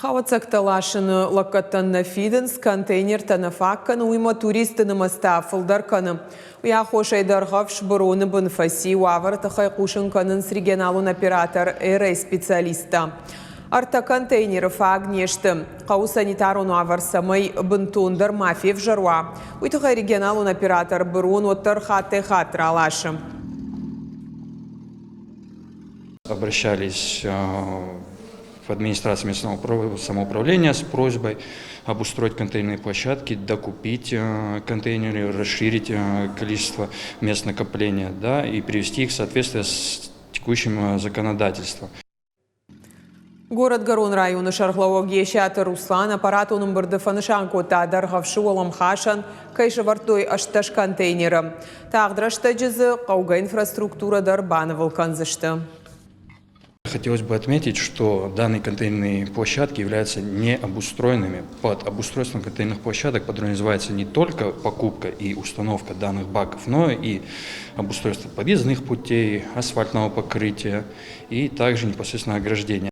Хауӕццӕгтӕ ласыны лӕггӕдтӕн нӕ фидынц, контейнертӕ нӕ фаг кӕны, уыимӕ туристты нымӕц та фылдӕр кӕны. Уый аххосӕй Дӕргъӕвс быроны бын фӕци. Уавӕры тыххӕй хъусын кӕнынц регионалон оператор Эра-йы специалисттӕ. Ӕртӕ контейнеры фаг не сты. Хъӕуы санитарон уавӕр цӕмӕй бынтондӕр ма февзӕр уа, уый тыххӕй регионалон оператор бырон уӕддӕр хаттӕй-хатт раласы. Обращались в администрации местного самоуправления с просьбой обустроить контейнерные площадки, докупить контейнеры, расширить количество мест накопления, да, и привести их в соответствие с текущим законодательством. Горӕтгӕрон районы сӕргълӕууӕг Есиаты Руслан аппаратон ӕмбырды фӕнысан кодта Дӕргъӕвсы уӕлӕмхасӕн, кӕй сӕвӕрдтой 18 контейнеры. Тагъд рӕстӕджы дзы хъӕугӕ инфраструктурӕ дӕр банывыл кӕндзысты. Хотелось бы отметить, что данные контейнерные площадки являются не обустроенными. Под обустройством контейнерных площадок подразумевается не только покупка и установка данных баков, но и обустройство подъездных путей, асфальтного покрытия и также непосредственно ограждения.